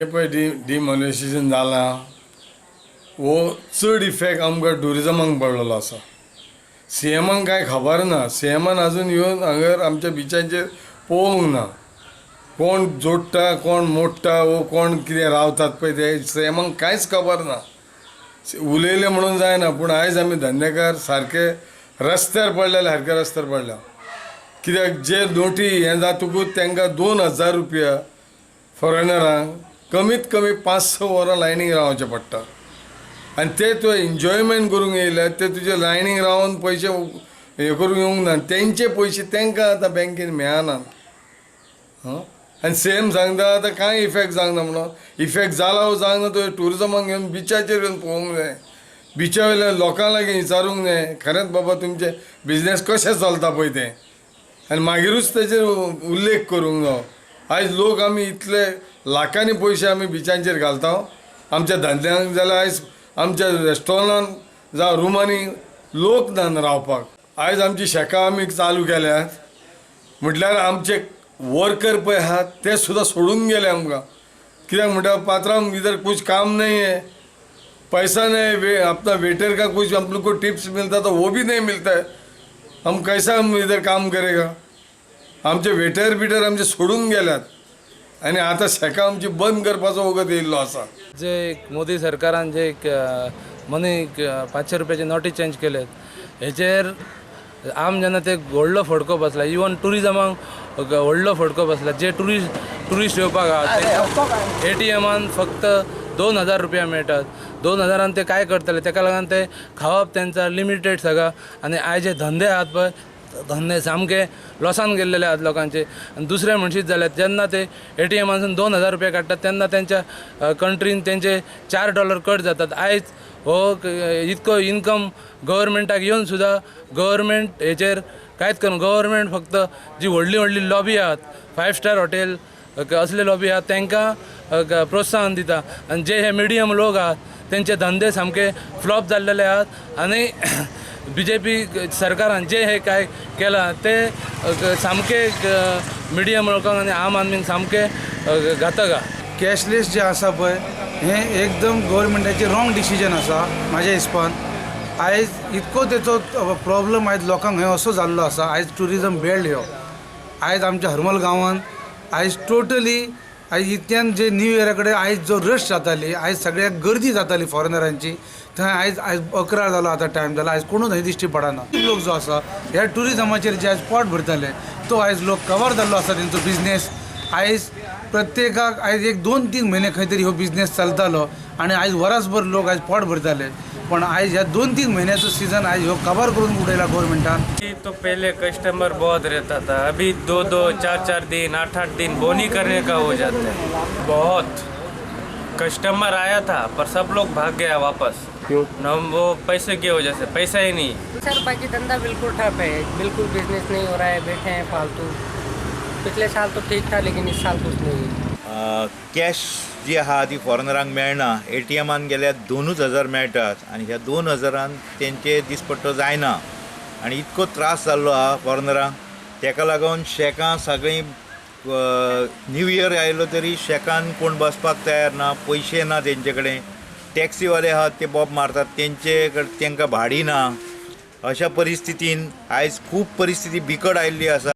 हे पळय डिमॉनिटायझेशन जालां हो चड इफेक्ट आमकां ट्युरिजमाक पडलेलो आसा. सीएमाक कांय खबर ना. सीएमान आजून येवन हांगर आमच्या बिचांचेर पळोवंक ना. कोण जोडटा, कोण मोडटा वो कोण कितें रावतात पळय ते सीएमाक कांयच खबर ना. उलयलें म्हणून जायना, पूण आयज आमी धंदेकार सारके रस्त्यार पडलेले, सारके रस्त्यार पडल्या. कित्याक जे नोटी हें जातकूच तांकां 2000 रुपया फॉरेनरांक कमीत कमी 5-6 वरां लायनीक रावचें पडटा आनी ते तुवें एन्जॉयमेंट करूंक येयल्यात, ते तुजे लायनीक रावन पयशे हे करूंक येवंक ना. तेंचे पयशे तांकां आतां बँकेन मेळना. आनी सेम सांगता आतां कांय इफेक्ट जावंक ना म्हणून. इफेक्ट जाला वो जावंक ना तो ट्युरिजमाक घेवन बिचाचेर येवन पळोवंक जाय, बिचा वयल्या लोकां लागीं विचारूंक जाय, खरेंच बाबा तुमचे बिजनेस कशें चलता पळय तें, आनी मागीरूच तेजेर उल्लेख करूंक जावो. आयज लोक आमी इतले लाखांनी पयशे आमी बिचांचेर घालता आमच्या धंद्यांक, जाल्यार आयज आमच्या रेस्टॉरंटान जावं रुमांनी लोक ना रावपाक. आयज आमची शॅकां आमी चालू केल्यात म्हटल्यार आमचे वर्कर पळय आहात ते सुद्दां सोडून गेले आमकां. कित्याक म्हणटा, पात्रांव, इधर कुछ काम नहीं है, पैसा नहीं, वे अपना वेटर का कुछ हम लोग को टिप्स मिलता तो वो भी नहीं मिलता है, हम कैसा हम इधर काम करेगा? आमचे वेटर बिटर आमचे सोडून गेल्यात आनी आतां शॅकां आमची बंद करपाचो वगत येयल्लो आसा. जे मोदी सरकारान जे एक मनी 500 रुपयाचे नोटी चेंज केल्यात, हेचेर आम जनतेक व्हडलो फटको बसला. इवन ट्युरिजमाक व्हडलो फटको बसला. जे ट्युरिस्ट येवपाक आहा, एटीएमान फक्त 2000 रुपया मेळटात. 2000न ते काय करतले? तेका लागून ते खावप तेंचा लिमिटेड सगळं. आनी आयज जे धंदे आहात पळय, धंदे सामके लॉसान गेल्लेले आहात लोकांचे. आनी दुसरें म्हणशीत जाल्यार जेन्ना ते एटीएमासून 2000 रुपया काडटात तेन्ना तेंच्या कंट्रीन तेंचे $4 कट जातात. आयज हो इतको इनकम गव्हर्मेंटाक येवन सुद्दां गव्हर्मेंट हेचेर कांयच करूं, गव्हर्मेंट फक्त जी व्हडली व्हडली लॉबी आहात, फायव स्टार हॉटेल असले लॉबी आहात, तांकां प्रोत्साहन दिता आनी जे हे मिडियम लोक आहात तेंचे धंदे सामके फ्लॉप जाल्लेले आहात. आनी बीजेपी सरकारान जे हे काय केलां ते सामके मिडियम लोकांक आनी आम आदमीक सामके घातक आहा. कॅशलेस जे आसा पळय, हें एकदम गव्हर्मेंटाचें रॉंग डिसिजन आसा म्हाज्या हिसपान. आयज इतको तेचो प्रॉब्लम आयज लोकांक खंय असो जाल्लो आसा. आयज ट्युरिजम बेल्ट ह्यो आयज आमच्या हरमल गांवांत आयज टोटली आयज इतल्यान जे न्यू इयरा कडेन आयज जो रश जाताली, आयज सगळ्याक गर्दी जाताली फॉरेनरांची, थंय आयज आयज 11 जालो, आतां टायम जाला, आयज कोणूच थंय दिश्टी पडना. लोक जो आसा ह्या ट्युरिजमाचेर जे आयज पोट भरताले तो आयज लोक कवर जाल्लो आसा. तेंचो बिजनेस आयज प्रत्येकाक आयज एक 2-3 म्हयने खंय तरी हो बिजनेस चलतालो आनी आयज वरसभर लोक आयज पोट भरताले, पण आयज ह्या 2-3 म्हयन्याचो सिजन आयज ह्यो कवर करून उडयला गव्हर्मेंटान. तो पहले कस्टमर बहुत रहता था, अभी 2-2, 4-4 दिन, 8-8 दिन बोनी करने का हो जाता है. बहुत कस्टमर आया था पर सब लोग भाग गया वापस. क्यों? न वो पैसे की वजह से, पैसा ही नहीं. सर, बाकी धंधा बिल्कुल ठप है, बिल्कुल बिजनेस नहीं हो रहा है, बैठे हैं फालतू. पिछले साल तो ठीक था लेकिन इस साल कुछ नहीं है. कॅश जी आहा ती फॉरेनरांक मेळना. एटीएमान गेल्यार 2च हजार मेळटात आनी ह्या 2000न तेंचे दिसपट्टो जायना आनी इतको त्रास जाल्लो आहा फॉरेनरांक. तेका लागून शॅकां सगळीं, न्यू इयर आयलो तरी शॅकान कोण बसपाक तयार ना, पयशे ना तेंचे कडेन. टॅक्सीवाले आहात ते बोब मारतात, तेंचे कडेन तेंकां भाडी ना. अशा परिस्थितीन आयज खूब परिस्थिती बिकट आयिल्ली आसा.